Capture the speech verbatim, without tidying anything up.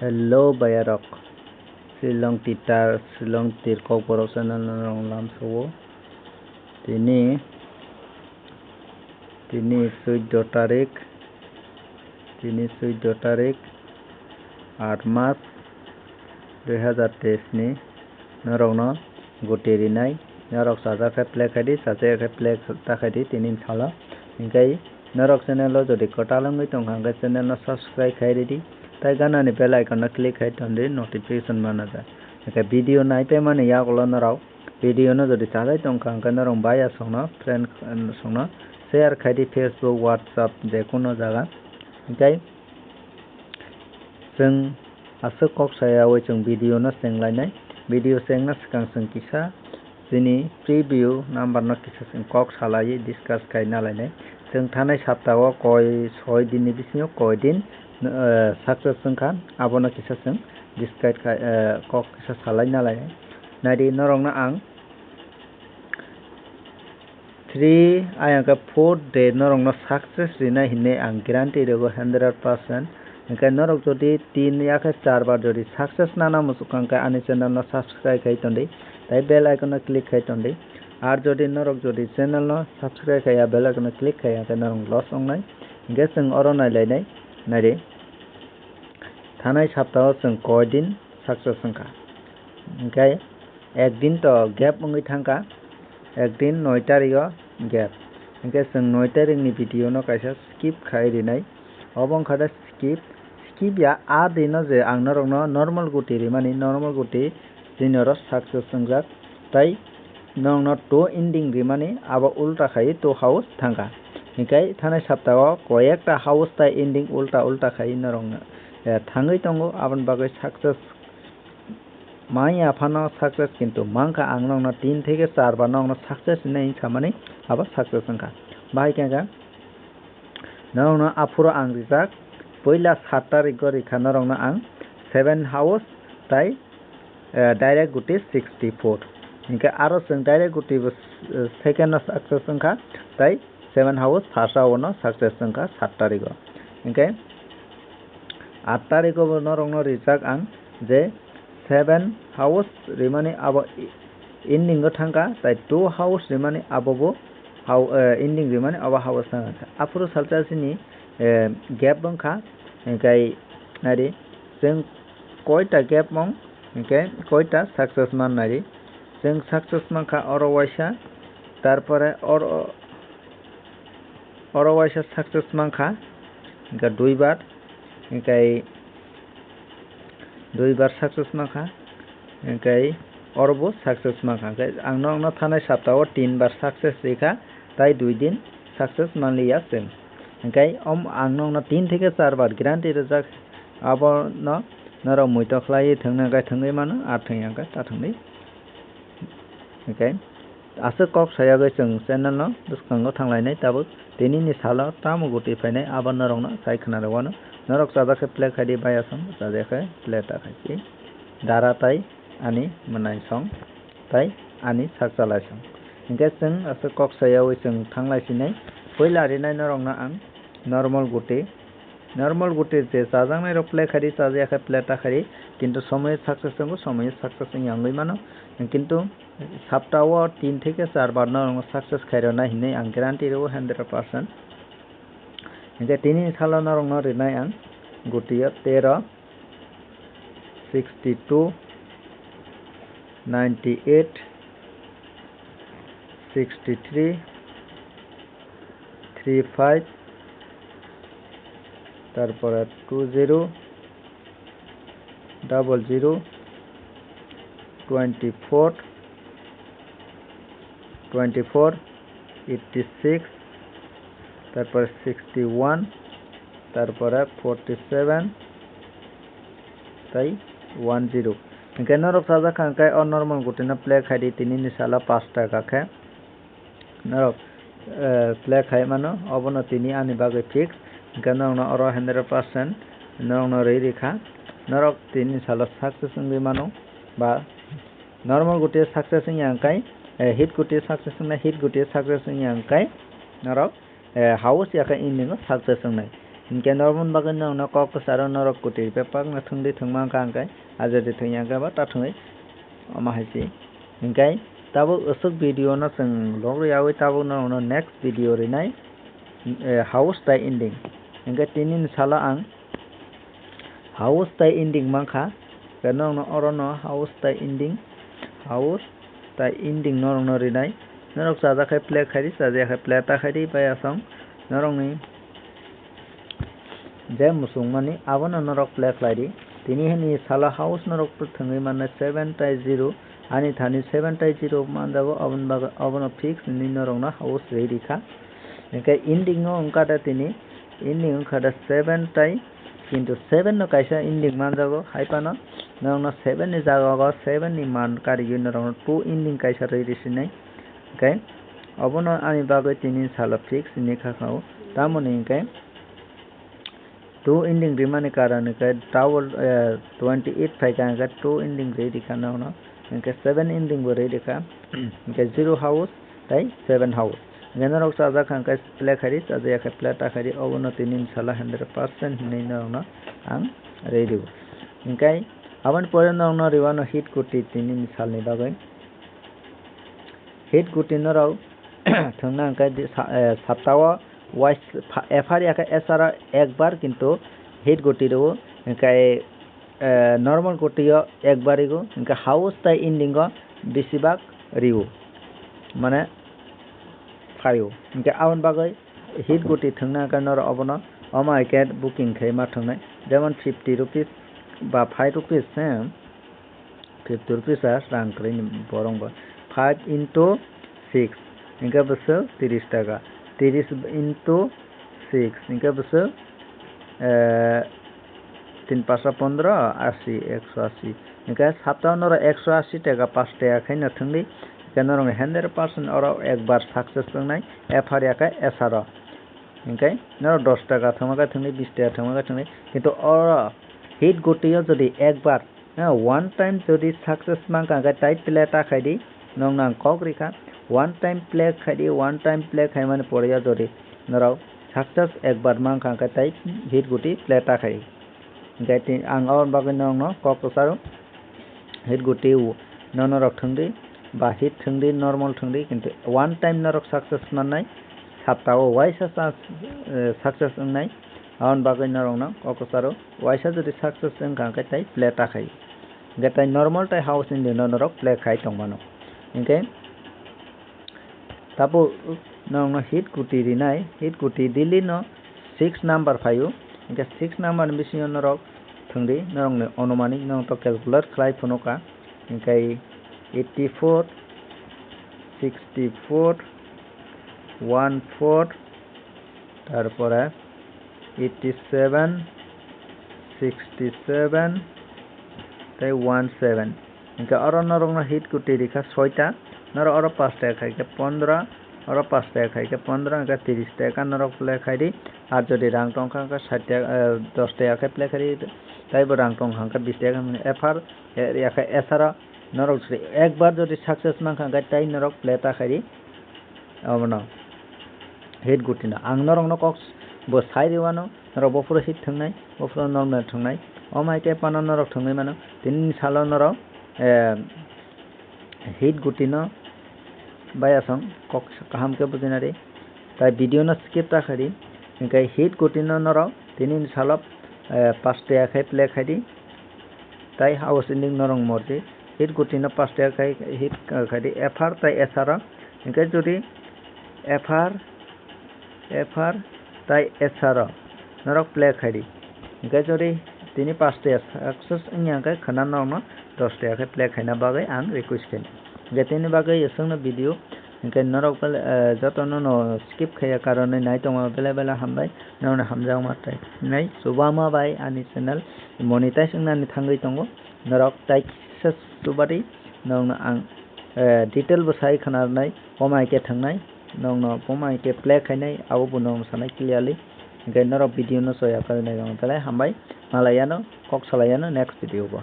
Hello bayarok, Shillong Titar, Shillong Tir Kokborok channel no norok lamsao. Tini, tini suido tarik, tini suido tarik, aat mas, dui hazar teis ni norokno guti rinai. Norok chajak khe play khai di, chajak khe play ta khai di tini salo. Hinkhe norok channel o jodi kwtal wngwi tongkha, hinkhe channel no subscribe khai ridi. Tai gana ni bell icon no click khai ton di, notification mana ja. Hinkhe video nai phaimani yagulo norok video no jodi chajak tongkha, hinkhe norok baya songno, friend songno share khai di, Facebook, WhatsApp, je kono jaga. Hinkhe Chwng aswk kok sayaui chwng video no chenglainai. Video chengna swkang chwng kisa chini preview number no kisa chwng kok salaiwi discuss khai nalainai. Chwng thanai sapta o koi soi din ni bisingo koi din, eh, success wngkha, abono kisa chwng discuss khai, eh, kok kisa salai nalainai. Naidi norokno ang three, ayang khe four day norokno success rinai hinwi ang guarantee rwgo hundred percent. Hinkhe norok jodi tin ya khe char bar jodi success nana muchukha hinkhe ani channel no subscribe khai tondi, tai bell icon no click khai tondi. Ar jodi norok jodi channel no subscribe khaiya, bell icon no click khaiya, hinkhe norok loss wngnai. Hinkhe chwng oro nailainai, naidi. Thanai sapta o chwng koi din success wngkha. Hinkhe ek din to gap wngwi thangkha, ek din noi tarik o gap. Hinkhe chwng noi tarik ni video no kaisa skip khai rinai. Obo wngkha de skip, skip ya a din o je ang norokno normal guti rimani, normal guti chini oro success wngjak. Tai norokno two ending rimani abo ulta khai two house thangkha. Hinkhe thanai sapta o koyekta house tai ending ulta ulta khai norokno, eh, thangwi tongo, aboni bagwi success manya phano success kintu mankha ang nokno tin theke char bar nokno success hinwi samani abo success wngkha. Bahai khe norokno aphuru ang rijak puila sat tarik o rikha norokno ang seven house tai, eh, direct guti sixty four. Hinkhe aro chwng direct guti bo, eh, second o success wngkha tai seven house first o no success wngkha sat tarik o. Hinkhe aat tarik o bo norokno rijak ang je seven house rimani abo ending o thangkha, tai two house rimani abo bo hau-, eh, ending rimani abo house thangkha. Aphuru salsa sini, eh, gap wngkha, hinkhe naidi chwng koita gap mong, hinkhe koita success man naidi. Chwng success mankha oro waisa, tarpore oro, oro waisa success mankha, hinkhe duibar, hinkhe duibar success mankha, hinkhe oro bo success mankha. Hinkhe ang nokno thanai sapta o tin bar success rikha, tai dui din success manliya chwng. Hinkhe om ang nokno tin theke char bar guarantee rijak, abono norok muitok khlaiwi thwngna hinkhe thwngwi mano, ar thwngya hinkhe ta thwngdi. Hinkhe aswk kok sayagwi chwng channel no bwskango thanglainai tabuk. Tinini salo tamo guti phainai abo norokno sai khwnarwano. Norok chajak khe play khai di, baya song chajak khe play ta khai di. Dara tai ani mwnai song tai ani sak chalai song. Hinkhe chwng aswk kok sayaui chwng thanglai sinai. Puila rinai norokno ang normal guti, normal guti je chajaknai rok play khai di, chajak khe play ta khai di. Kintu somoyo success wngo, somoyo success wngya wngwi mano. Kintu sapta o tin theke char bar norokno success khairwnai hinwi ang guarantee rwo hundred percent. Hinkhe tini salo norokno rinai ang gutio tero, sixty two, ninety eight, sixty three, three five, tarpore two zero, double zero, twenty four, twenty four, eighty six, tarpore sixty one, tarpore forty seven, tai one zero. Hinkhe norok chajak kha hinkhe o normal gutino play khai di, tinini salo pash taka khe. Norok, eh, play khai mano, obono tini ani bagwi fix. Hinkhe norokno oro hundred percent norokno rwi rikha. Norok tini salo success wngwi mano, ba normal guti success wngya hinkhe, eh, hit guti success wngnai, hit guti success wngya hinkhe norok, eh, house yakhe ending o success wngnai. Hinkhe norokni bagwi norokno kok kwcharo norok kwtwi bebakno thwngdi, thwngma wngkha hinkhe, ajodi thwngya hinkhe bo ta thwngwi omo hai se. Hinkhe tabuk aswk video no chwng logwi yawi tabuk norokno next video rinai, eh, house tai ending. Hinkhe tinini salo ang house tai ending mankha, hinkhe norokno orono house tai ending, house tai ending norokno rinai. Norok chajakhe play khaidi, chajakhe play ta khaidi, bai aswng norokni je muchungmani abono norok play khlaidi. Tini hini salo house norok thwngwi mannai seven tai zero, ani thani seven tai zero manjago, aboni bagwi abono fix hinwi norokno house rwi rikha. Hinkhe ending o wngkha da tini, ending wngkha da seven tai, kintu seven no kaisa ending manjago, hai phano norokno seven ni jaga o seven ni man karigwi norokno two ending kaisa rwi rwsinai. Hinkhe obono ani bagwi tini salo fix hinwi kha kha o, tamoni hinkhe two ending rimani karon hinkhe double, eh, twenty eight phaikha, hinkhe two ending rwi rikha norokno, hinkhe seven ending bo rwi rikha, hinkhe zero house tai seven house. Hinkhe norok chajak kha hinkhe play khaidi, chajakya khe play ta khaidi, obono tini salo hundred percent hinwi norokno ang rwi rw o. Hinkhe aboni pore norokno rwano hit kuti tini salni bagwi. Hit kuti norok thwngna hinkhe di-, sa-, eh, saptao wais-, pha-, F R ya khe S R o ekbar, kintu hit kuti rw o, hinkhe, eh, normal kuti o ekbar rw o, hinkhe house tai ending o besibak rw o, mane phai o. Hinkhe aboni bagwi hit kuti thwngna hinkhe norok obono omo hai khe booking khai ma thwngnai, jemon fifty rupees ba five rupees, he, fifty rupees a rang kwrwi ni borok bo. Five into six hinkhe bwswk tris taka, tris into six hinkhe bwswk, eh, tin pasa pondro, ashi, ekso ashi. Hinkhe saptao norok ekso ashi taka, pash taka khaino thwngdi. Hinkhe norok hundred percent oro ekbar success wngnai, F R ya khe S R o. Hinkhe norok dos taka thwngma khe thwngdi, bis taka thwngma khe thwngdi. Kintu oro hit kuti o jodi ekbar, ha, one time jodi success mankha hinkhe tai play ta khaidi, nokno ang kok rikha. One time play khaidi, one time play khaimani pore o jodi norok success ekbar mankha hinkhe tai hit kuti play ta khai. Hinkhe ti-, ang aboni bagwi nokno kok kwcharo hit kuti no norok thwngdi ba hit thwngdi, normal thwngdi, kintu one time norok success mannai, saptao waisa sa-, eh, success wngnai. Aboni bagwi norokno kok kwcharo waisa jodi success wngkha hinkhe tai play ta khai. Hinkhe tai normal tai house ending no norok play khai tongmano. Hinkhe tabuk norokno hit kuti rinai, hit kuti daily no six number phaio. Hinkhe six number ni bisingo norok thwngdi, norokni onumanik norok to calculate khlai phunukha. Hinkhe eighty four, sixty four, one four, tarpore eighty seven, sixty seven tei one seven. Hinkhe oro norokno hit kuti rikha soita, norok oro pash taka khai khe pondro, oro pash taka khai khe pondro, hinkhe tris taka norok play khaidi. Ar jodi rang tongkha hinkhe sait taka, eh, dos taka khe play khaidi, taibo rang tongkha hinkhe bis taka, F R, eh, ya khe S R o norok jodi ekbar jodi success mankha hinkhe tai norok play ta khaidi. Obono hit gutino ang norokno kok bo sai rwano, norok bophuru hit thwngnai, bophuru normal thwngnai. Omo hai khe phano norok thwngwi mano. Tini salo norok, eh, hit gutino bayasong kok kaham khe bujinari. Tai video no skip ta khaidi. Hinkhe hit gutino norok tini salo, eh, pash taka khai play khaidi. Tai house ending norok mordi. Hit gutino pash taka khai hit khaidi F R tai S R o. Hinkhe jodi F R, F R tai S R o norok play khaidi. Hinkhe jodi tini pash taka success wngya hinkhe khwna norokno dos taka khe play khaina bagwi ang request khaino. Hinkhe tini bagwi aswkno video, hinkhe norok bele, eh, jotono no skip khaiya karone nai tongma belai belai hambai, norokno hamjakma tai nai chubama bai ani channel monetize wngnani thangwi tongo. Norok tai kisa chubadi norokno ang, eh, detail bo sai khna rwnai, omo hai khe thwngnai, norokno omo hai khe play khainai, abo bo norokno sanai clearly. Hinkhe norok video no soya karwi nai tongma belai hambai, malaiyano, kok salaiyano next video bo.